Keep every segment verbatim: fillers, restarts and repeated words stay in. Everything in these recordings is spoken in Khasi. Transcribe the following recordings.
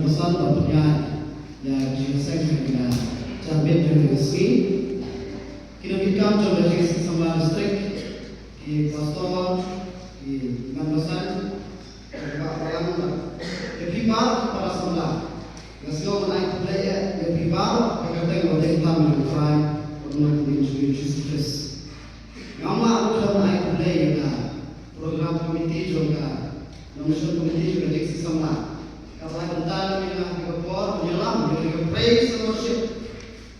San ba pynïaid ïa ka jingseng ha ka janmiet jong ka sngi. Ki nongkitkam jong ka Jingseng Samla District, ki pastor, ki member san, ki bah balang, ki phi baroh ki para samla. Nga sngew ban ai khublei ïa phi baroh ha ka kyrteng ba dei tam jong U Trai bad U Nongpynim jong ngi U Jisu Khrist. Nga ong ruh ban ai khublei ïa ka program committee jong ka, nomination committee jong ka Jingseng Samla. Kaba la bynta ïa nga ha ka por ban ïalam ïa ka praise and worship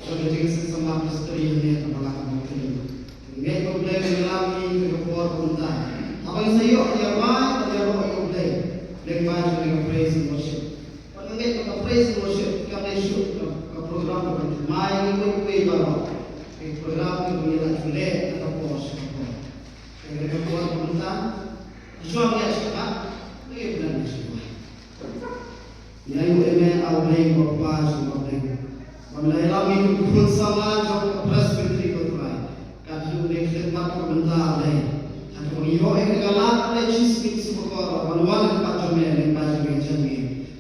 jong ka Jingseng Samla Presbytery hangne ha Balang Mawthaddin. Nga ai khublei ban ïalam ïa ka por ban bynta. Haba ngi sa ïoh ïa bai ban ïaroh ïa U Blei lyngba jong ka praise and worship. Bad nga ngeit ba ka praise and worship kam dei shuh ka, ka program ba kan thymmai ïa kiwei kiwei baroh. Ka program kaba ngi la ju leh na ka por sha ka por. Ka dei ka por ba mynta. Shuwa ngi ïa shim bad ngi ïa pynlong shuwa. Ngi ïa u amen, A Blei U Kpa jong ngi. Ba me la ïalam ïa ki khun samla jong ka Presbytery ko Trai. Kat ïa u dei khlieh mat ka bynta Blei. Ha kaba ngi ïoh ïa ka lad Blei Jisu Khrist u bakor ban wan ha khmat jong me lyngba jong me jong me.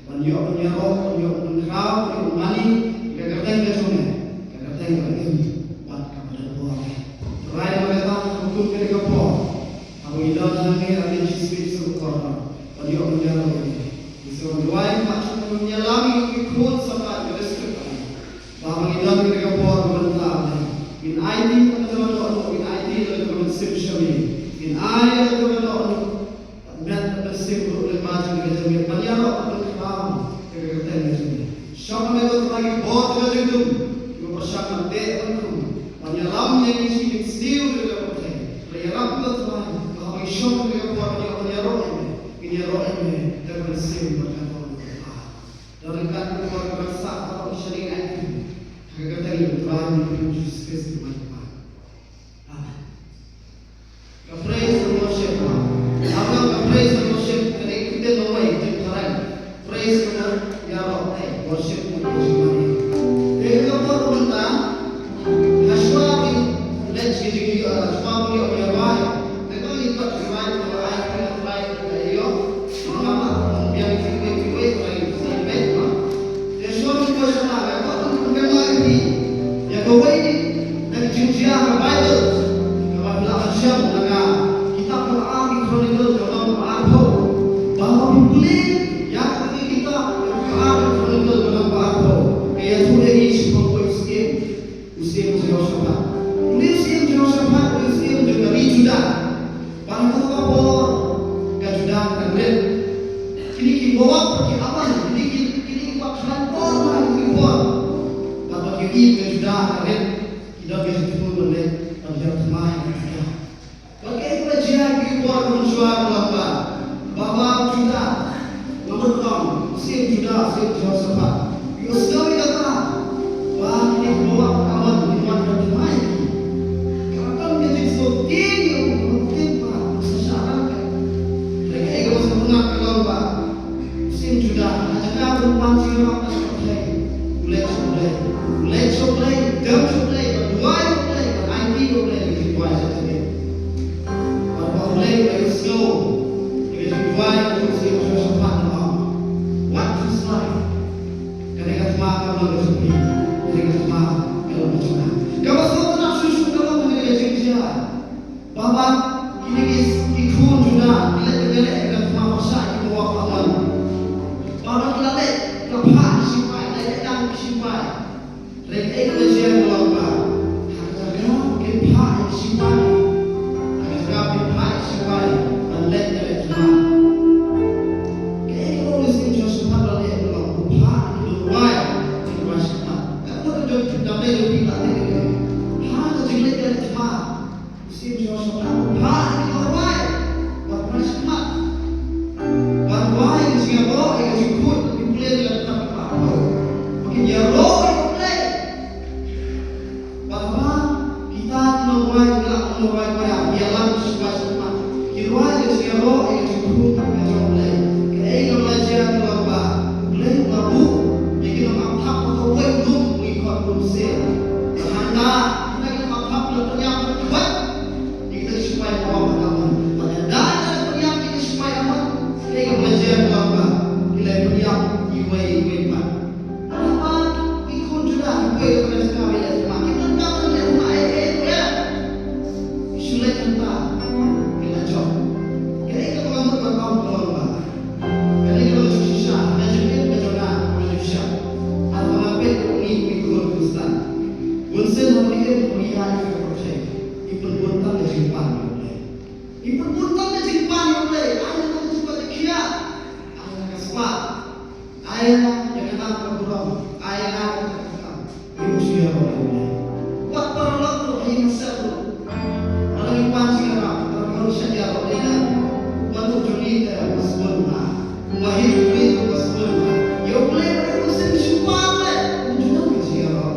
Ban ïoh ban ïaroh, ban ïoh ban khraw, ban ïoh ban mane ïa ka kyrteng ka jong me, ka kyrteng kaba im bad kaba don bor. Trai, nga kyrpad ba kum kane ka por haba ngi don hangne, A Blei Jisu Khrist u bakor, ban ïoh ban ïaroh ïa me. Ngi sngewduwai ba shu ïalam ïa ki khun samla jong ka district. Ba haba ngi don ha kane ka por ba mynta, ngin aiti ïa la ka dohnud, ngin aiti ïa la ka mynsiem sha me, ngin ai ïa la ka dohnud, met bad mynsiem ruh lyngba jong ka jingim ban ïaroh ban khraw ïa ka kyrteng ka jong me. Shong ha me ko Trai, ki bor jong ka jingdum kiba pyrshang ban teh ban khum, ban ïalam ïa ngi shi mynsiem ruh ïa ka pyrthei. Ba ïarap ko Trai ba haba ngi shong ha kane ka por ban ïoh ban ïaroh ïa me, ngin ïaroh ïa me da ka mynsiem bad ka dohnud. Don ryngkat ka por kaba sah baroh ki sha ngi, ai ha ka kyrteng U Trai U Jisu Khrist U Kpa. Amen. Ka praise and worship. Amen. Ka praise and worship. Ka dei ka ktien lawei, ktien phareng. Praise ka mut ïaroh, eh, worship ka mut ïaroh. Te ka por mynta, hashwa ban leit sha ki, uh, hashwa ban ïoh ïa bai. Te ka ngi pat ïa bai, ka ai ka bai ka ïoh. Mama, biang ki wei ki wei, bai ki wei, ma. Te shuwa ban poi sha ma, ka pat ban pynbna ïa ki. Ïa kawei na ki jingjia ka Baibl. Kaba phi lah ban shem na ka kitab kaba ar ki Chronicle, ka lynnong kaba arphew. Ba haba phi pule ïa kane ka kitab kaba ar ki Chronicle, ka lynnong kaba arphew, ka ïathuh ïa ngi shaphang uwei u syiem. U syiem Jehoshaphat. Une u syiem Jehoshaphat, une u syiem jong ka ri Judah. Bad ha kata ka por ka Judah ka rit. Kine ki Moab bad ki Ammon, kine ki, kine ki ba khlaiñ por ha kine ki por. Bad, bad ki, ka Judah ka rit. Ki don ka jingthmu ban leit ban ïa thymmai ïa ka Judah. Bad kaei kaba la jia ha ki por mynshuwa ka long ba, ba, ba Judah, nga mut ong, u syiem Judah, u syiem Jehoshaphat, u sngew ïa kata ba kine ki Moab bad Ammon ki wan ban thymmai ïa ki. Ka la don ka jingsngewtieng ïa u, ka la tieng ba u sa shah rangkait. Hynrei kaei kaba sngewtynnat ka long ba u syiem Judah, ha jaka ban pan jingïarap na ka pyrthei, u leit sha U Blei. U leit sha U Blei, u dem sha U Blei, ban duwai ïa U Blei, ban aiti ïa U Blei ïa ka jingduwai jong u. Bad ba U Blei u la ïohsngew ïa ka jingduwai jong u syiem Jehoshaphat, u ong, wat sngewsih. Kane ka thma kam long ka jong phi, kane ka thma ka long ka jong nga. Kaba sngewtynnat shuh shuh ka long kane ka jingjia. Ba, ba kine ki, ki khun Judah ki leit ban ïaleh ïa ka thma pyrshah ïa ki Moab bad Ammon. Ba, ba ki la leit, ki la phah ïa ki shipai, ki la leit dang ïa ki shipai. Hynrei kaei kaba jia ka long ba, ha ka jaka ba kin phah ïa ki shipai, ha ka jaka ba kin phah ïa ki shipai ban leit ïaleh thma, kaei kaba u syiem Jehoshaphat u la leh ka long u phah ïa ki nongrwai, ki nongrwai shakhmat. Ai ïa nga ka nam ka burom, ai ïa nga ka nam ka burom. Ïa u shu ïaroh ïa u. Wat paralok ruh, ïa nga seh ruh. Lada ngi wan sha ïaroh, lada ngi wan sha ïaroh ïa nga. Wan u jong ngi te u ba sbun ha. U ba hi u jong ngi te u ba sbun ha. Ïa u Blei ba u seng shu wan leh. U jong ngi shu ïaroh.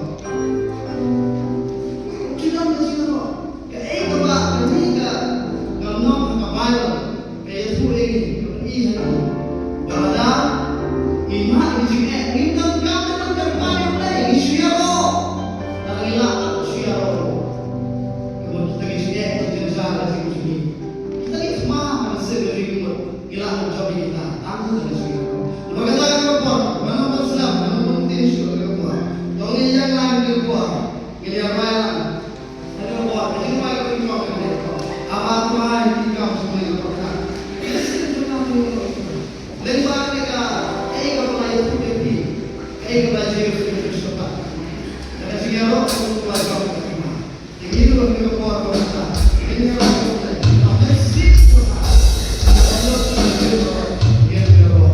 U jong ngi shu ïaroh. Kaei kaba kane ka, ka long ha ka Baibl, ka ïathuh ïa ngi, kaba i ha ngi. Ba lada ngi mad ïa ka jingeh, ngim donkam ban kyrpad ïa U Blei, ngi shu ïaroh. Lada ngi lah ban shu ïaroh. Ka mut kita ki jingeh, ki jynjar, ki jingeh. Kita ki thma, ka mynsiem ka jingmut, ngi lah ban jop ïa kita, tang kita ki jingeh. Namar kata ka por, mano ban slem, mano ban ktien shuh ka por. To ngin ïalang ka por, ngin ïalang. Lyngba kane ka, ei kaba la ïathuh ïa phi, ei kaba la ïathuh ïa phi shaphang. Lada ka jingïaroh ka jong u Blei ka jong ka. Te ngin ïoh ïa ka por kaba mynta. Ngin ïaroh ïa u Blei. Ka mynsiem ka jong u Blei. Ngin ïaroh.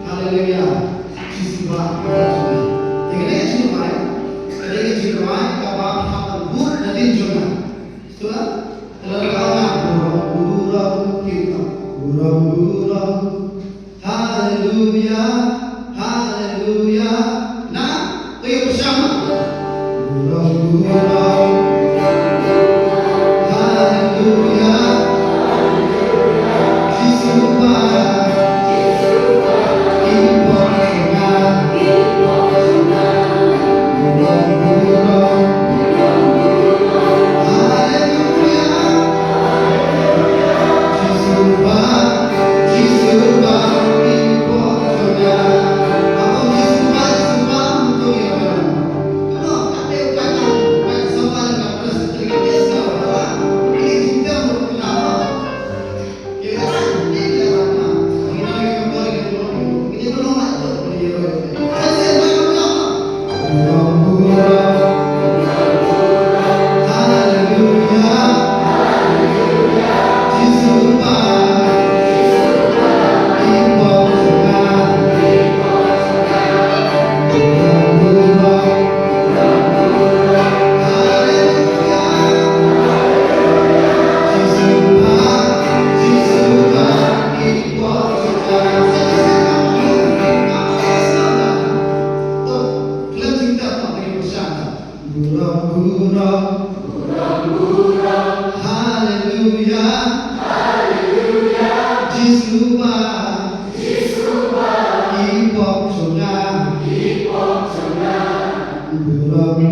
Haleluya. Jisu ba. Te ka dei ka jingrwai kaba hap ban bud na dien jong nga. Sura. Haleluya. Burom, burom, burom, burom. Haleluya, haleluya. Na, to ïa pyrshang. Burom, burom. Haleluya. Jisu ba. Jisu ba. Burom, burom. Haleluya. Burom, burom. Haleluya. Jisu ba. I pop jong nga. Burom,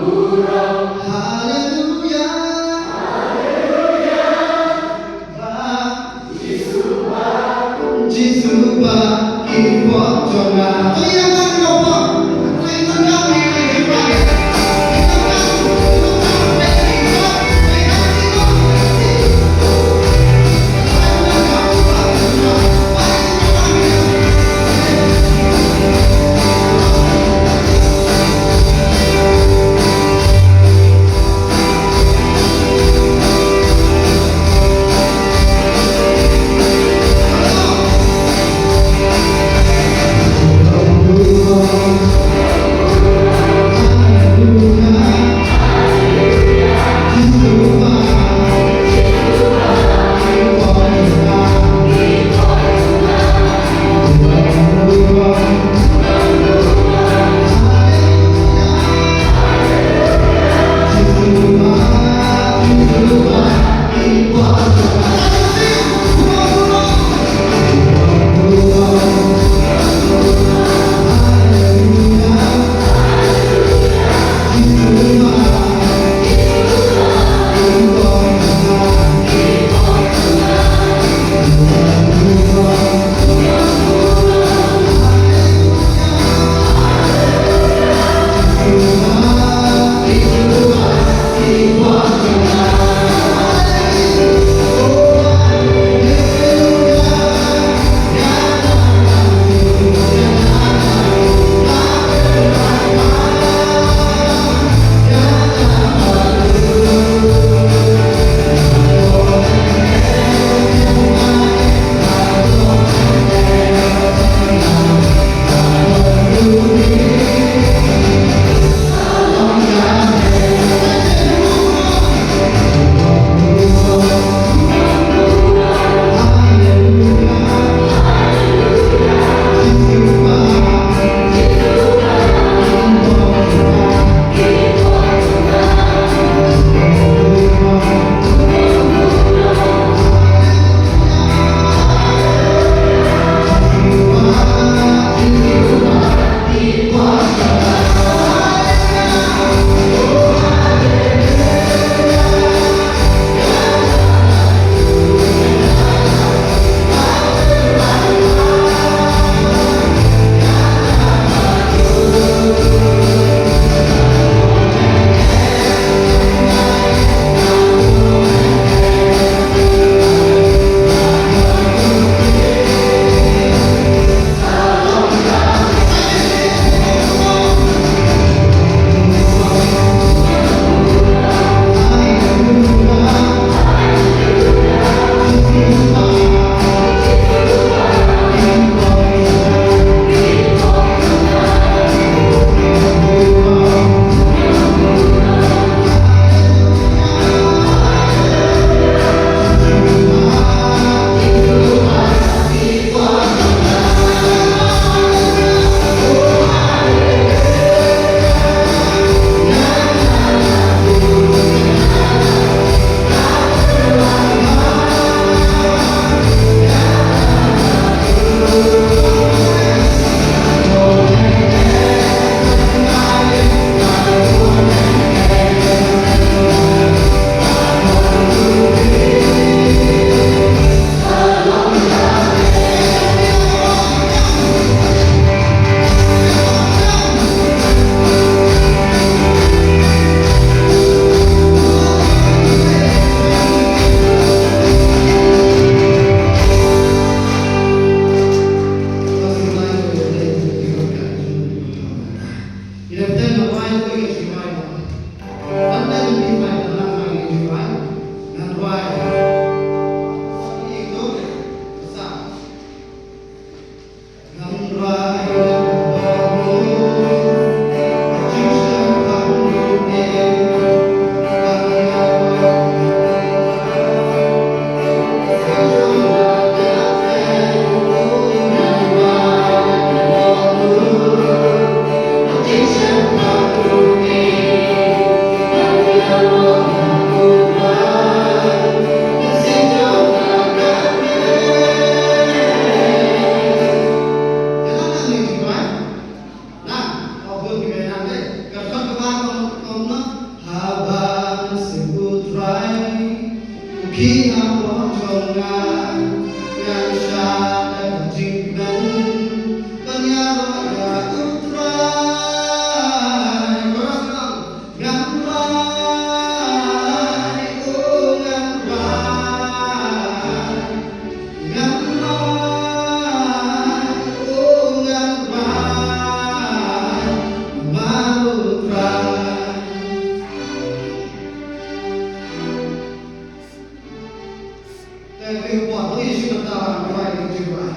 burom. Haleluya. Ba. Jisu ba. I pop jong nga. To ïa ba ka pop. Ki hapdeng jong nga, ngan shah da ka jingkmen ban ïaroh ïa U Trai. Chorus ngan. Ngan rai, oh ngan rai, ngan rai, oh ngan rai, namar U Trai. Te khublei shibun, to ngin ïa ka jingduwai.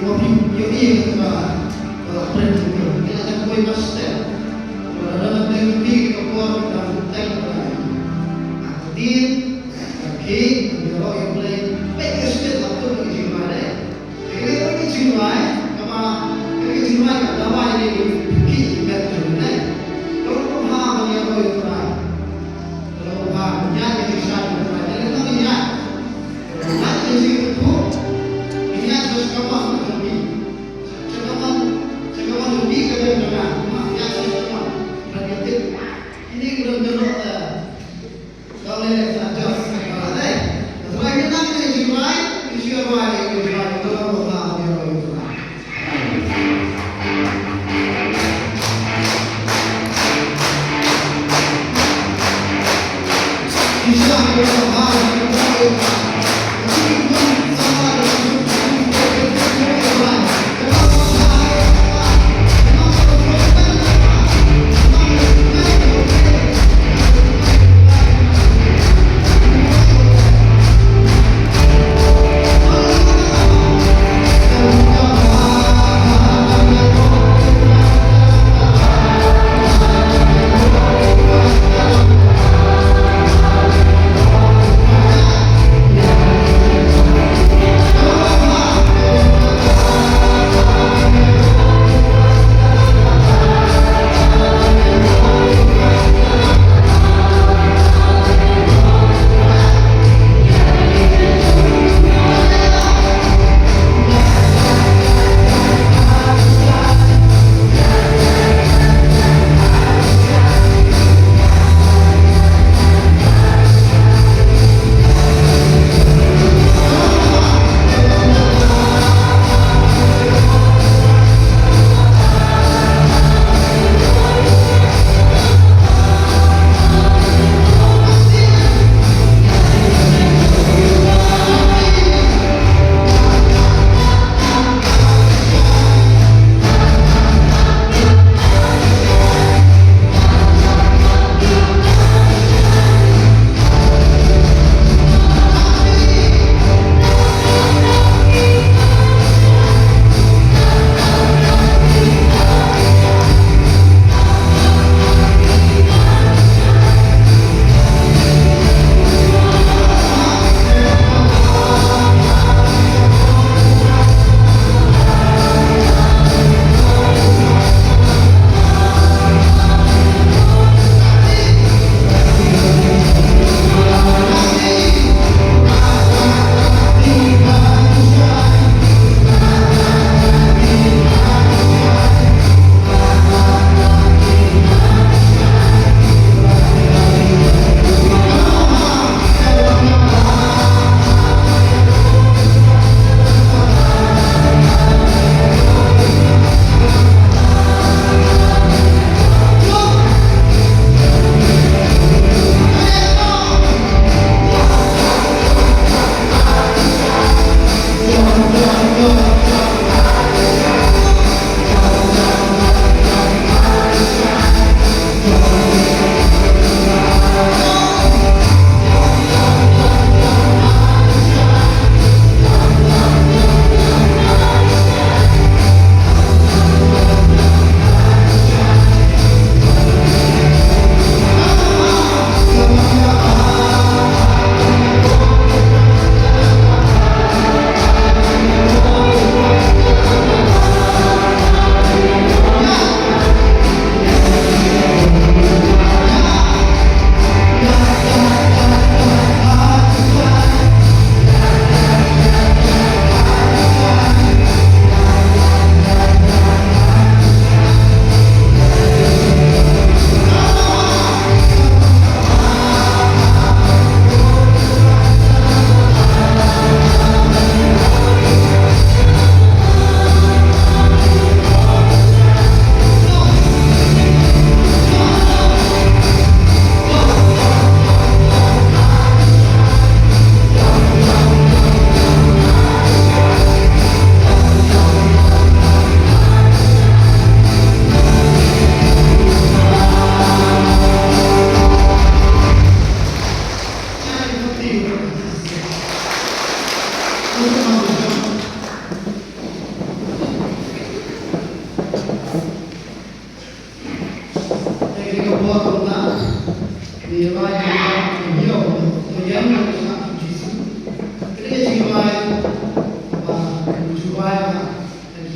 Ïohi ïa kaba la print ïa u. Ngi la jan poi mar step. Lada lam teng ïohi ïa ka por ka dang teng ka dang. Ka ktien, ka khih, ka ïaroh ïa U Blei. Peit ka step la khun ka jingrwai dei. Ka dei ka jingrwai, kaba ka jingrwai ka dawai ïa ki khih ki met jong U Blei. Ka ruh kumba ka ïaroh ïa U Trai. Ka ruh kumba ka ïaid ka jingshai ïa U Trai. Ka dei ka ïaid. Ka ïaid ka jingkyrkhu. Ka ïaid ka jingkyrkhu. Sha ka mon, sha ka mon u dih ka dei ka dei, ma ïa sha ka mon. Ban ïa tip. Kine ki don ka noh ta. Ka lei lei sa jot sa ka lei. Trai ki nang ne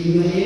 Lada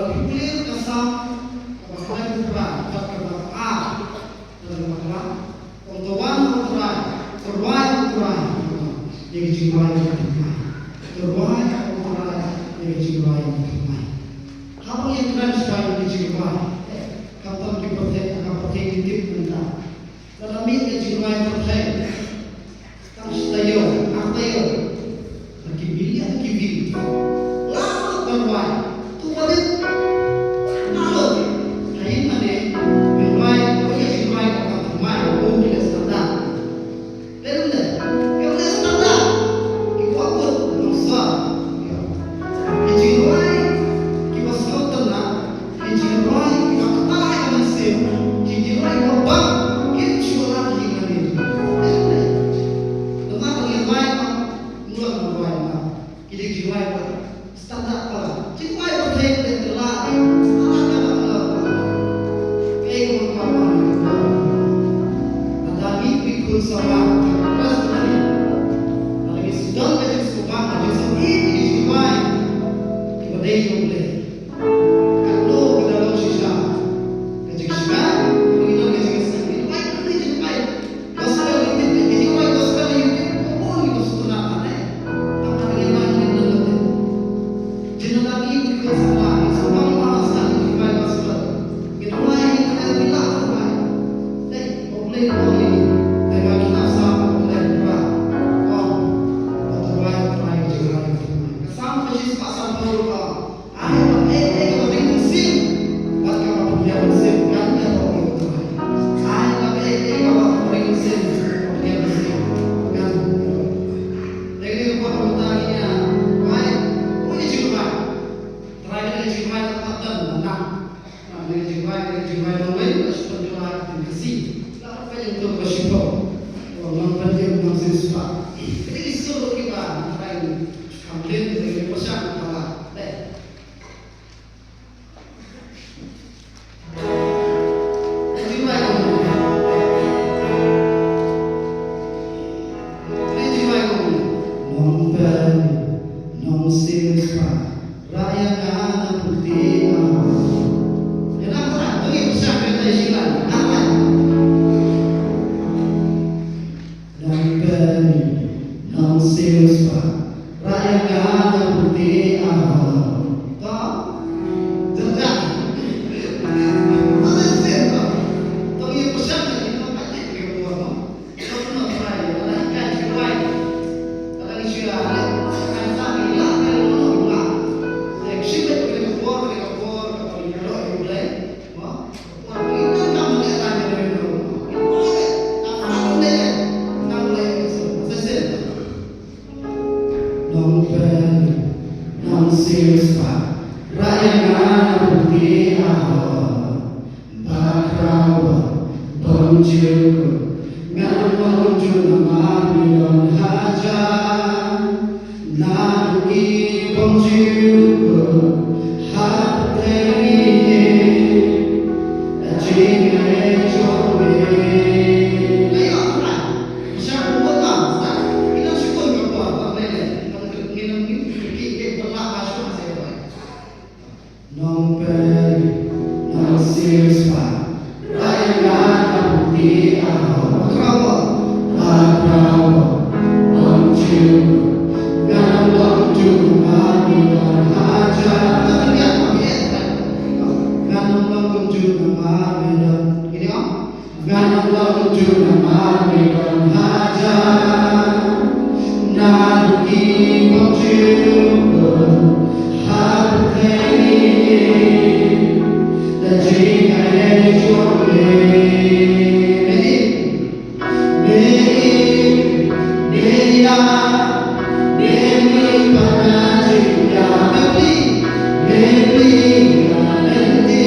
phi pule ka Salm kaba khyndai phew phra, dkhot kaba ar, na ka Baibl, ong, "To wan, ko Trai, to rwai, ko Trai, ïa ka jingrwai jong ka thymmai. To rwai, ko Trai, ïa ka jingrwai jong ka thymmai." Haba ngi kren shaphang ïa ka jingrwai, eh, khamtam ki pyrthei, ka pyrthei ki tip, Lada mih ka jingrwai pyrthei tang shi taïew, ar taïew, na ki million ki view, la lut ban rwai. To ba rit, la lut. Hynrei mynne, me rwai, ko ïa jingrwai ka kam thymmai, ko ki leh standard. Leh nangta, ki leh standard, ki kwah bud nongsa. Ki jingrwai kiba sngewtynnat, ki jingrwai kiba ktah ïa ka mynsiem, ki jingrwai kiba bang, kim shu lah hi mane. Namar ba ngi rwai ba, mlien ba rwai ba. Ki dei jingrwai ba standard palat. Jingrwai ba thei ka dei ka la, standard ka la ka la. Kaei kaba ngi kwah ban ong. Lada ngi ki khun samla, ki khun samla, lada ngi sdang ka jingsngewbha, ka jingsngewbha, ki jingrwai kiba dei jong U Blei. Katno ka da long shisha ka jingshai, ka jingshai, ka jingshai, ka jingshai, ka jingshai. Gospel, ka jingshai, gospel, ka jingshai, ka jingshai, ka jingshai. Tang ka jingshai, ka jingshai, ka jingshai. Jin la ngi ki khun samla, ngi samla ma sa ngi jingshai gospel. Ngi jingshai, ngi jingshai, ngi la jingshai. Dei, U Blei u ong ngi, dei ma ki nongsa U Blei u ong. Ong, u jingshai, u jingshai, u jingshai. Ka Salm ka shispah sanphew ruh ka ong. Ai ba eh eh kaba ring mynsiem bad kaba pynïar mynsiem kan ïaroh ïa U Trai. Ai ba eh eh kaba ring mynsiem, pynïar mynsiem kan ïaroh. Dei kane ka por mynta ngi ïa wai, u ïa jingrwai. Trai kane ka jingrwai ka pat dang nang. Kane ka jingrwai, kane ka jingrwai nongwei, ka shu pynkylla ka ktien Khasi. La pat pynkylla ka shiphew. Wan nang pynkylla nang siewspah. Kane ki sur kiba Trai kam len kane ka pyrshang ka la. Dei. Nongpeli, nongsiewspah, rah ïa nga na pyrthei ahor. To, jyrngam. To leh sien to. To ïa pyrshang ïa ngi peit ïa ka bor mo. To kumno trai, lada ngi kai shu wai. Lada ngi shu ïa leh, kai sa ngi lah, kai lo lo ngi lah. Ïa ka shim beit ïa ka bor, ïa ka bor, ka bor ïa ka bor ïa U Blei. Mo? Nongpeli, nongsiewspah, rah ïa nga na pyrthei ahor. Bakhraw bad bymjukut, ngan ym long kumjuh namar me don hajan. Naduh ki bymjukut ha pyrthei, da jingaiei jong me. Ayo, alright. Sha u bad ma, sa, ina shukun ka por, ka lele. Ngin ngin ki ki ki pala ma shu ma se bai. Nongpeli, nongsiewspah, rah ïa nga na pyrthei ahor. Bakhraw bad, bakhraw bad bymjukut, ngan ym long kumjuh namar me don hajan. Ngan ym long kumjuh namar me don. Ini om. Ngan ym long kumjuh namar me don hajan. Naduh ki bymjukut ha pyrthei, da jingaiei jong me. Me, me, me ïa, me, me pat na jingïa, me plie, me plie ïa lynti.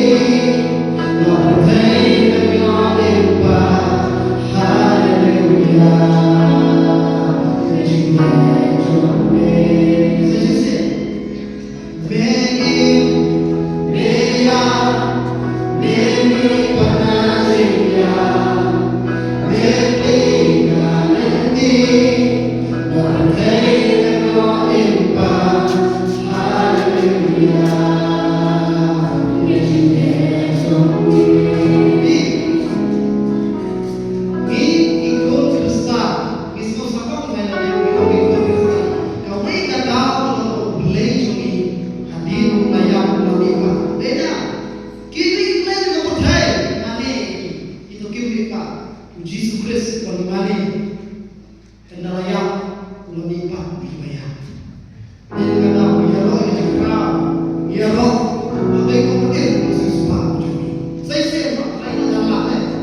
Jisu Khrist ba ngi mane, hynda la ïap, u la mihpat na kiba ïap. Dei na kata ba ngi ïaroh ïa ka jingkhraw, ngi ïaroh ha kaba ïadei bad ka jingspah jong ngi. Sa shisien ba, trai na dang lah leh.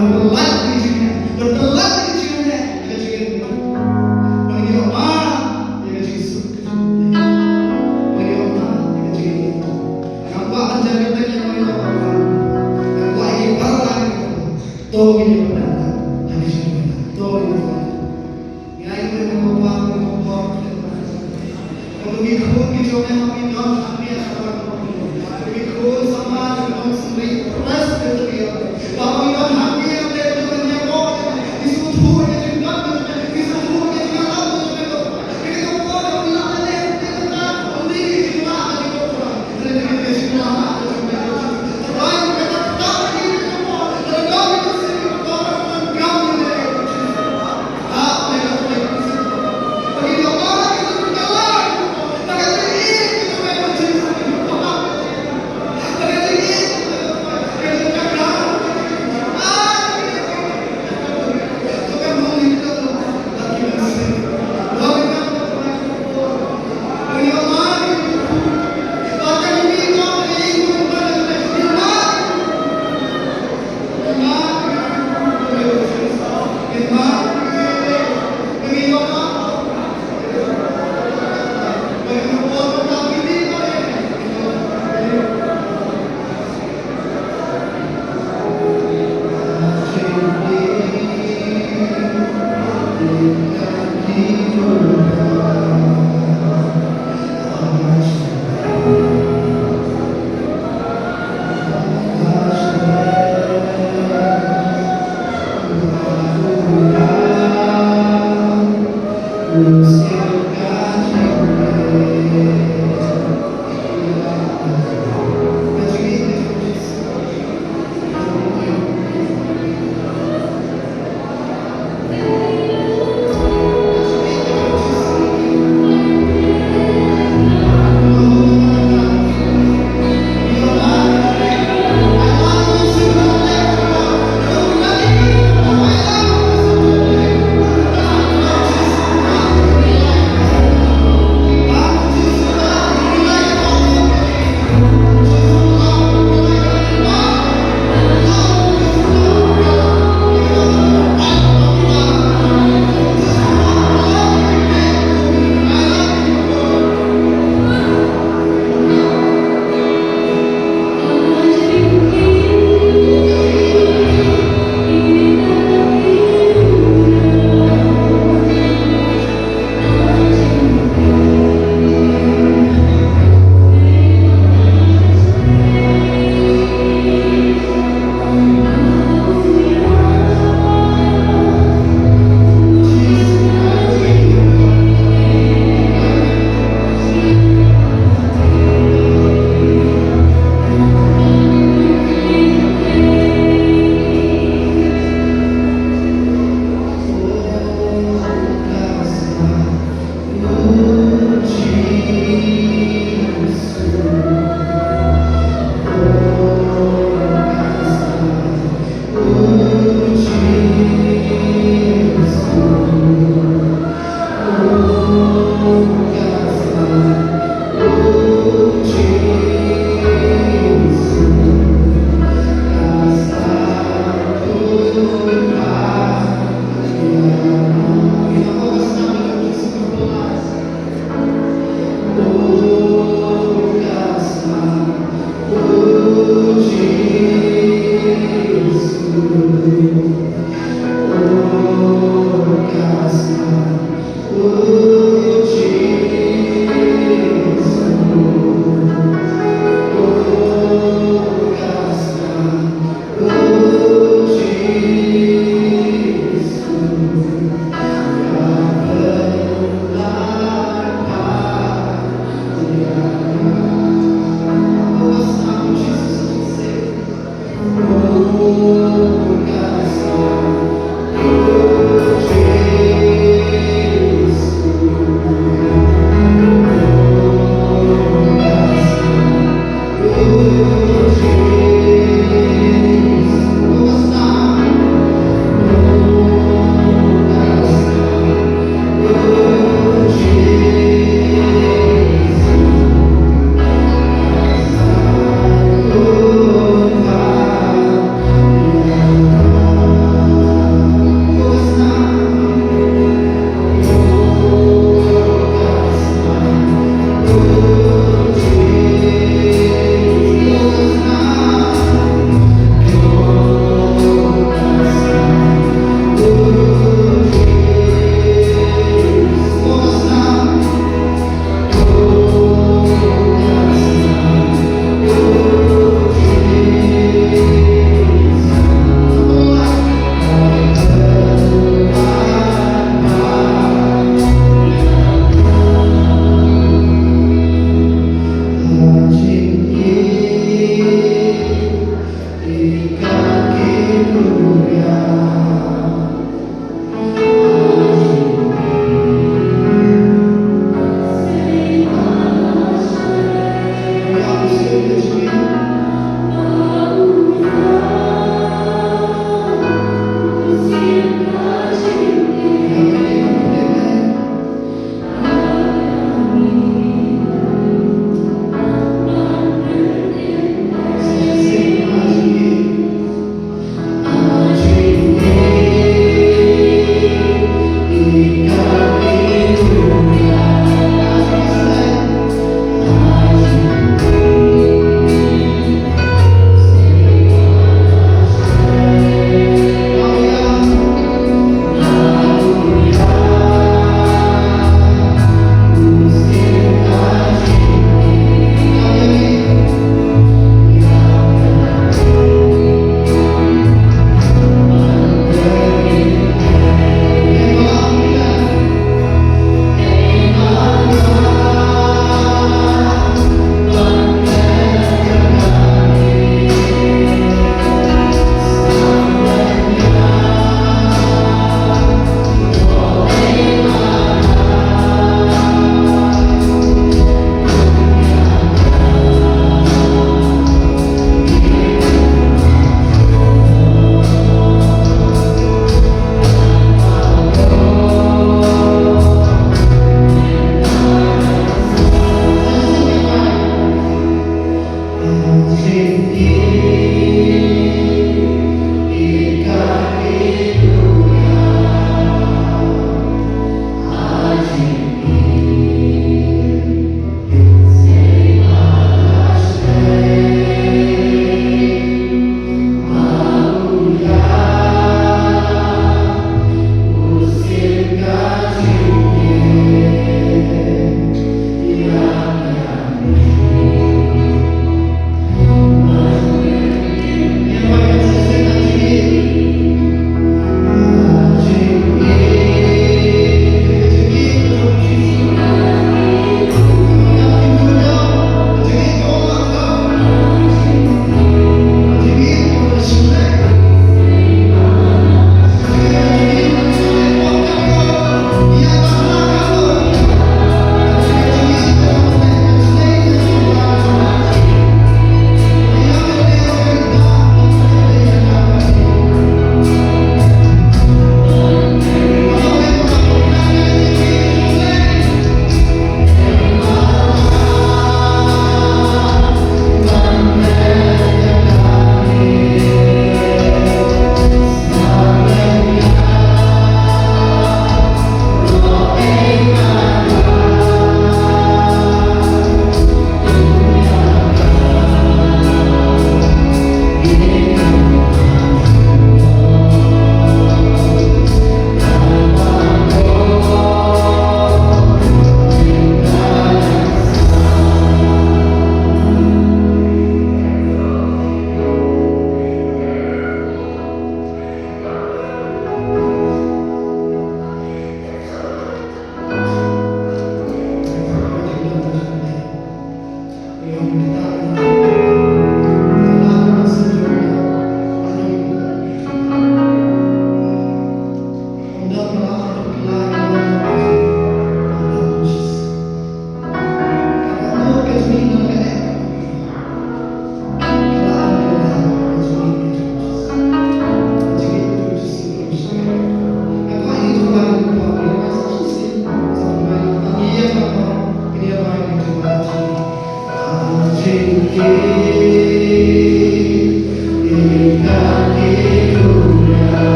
Ban pyllait ïa ka jingeh, ban pyllait ïa ka jingeh, ïa ka jingeh. Ban ïoh man ïa ka jingsuk. Ban ïoh man ïa ka jingeh. Ngam kwah ban jan ïa ka jingeh ïa ka. Ngam kwah ïa ka para lang ïa ka. To ngin ïoh ban ïa ka jingeh. To ngin ïoh ban ïa ka. Ngi ai nguh ïa ka Kpa, ïa ka Kpa. Ba ki khun ki jong me, ba ki don hangne, ba ki khun samla, ki khun samla, Presbyterian. Ba ki don hangne, ba ki don hangne, ba ki sngewthuh ïa ka jingdon, ba ki sngewthuh ïa ka jingdon, ba ki sngewthuh ïa ka jingdon.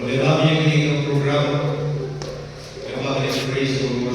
Lada ïa kane ka program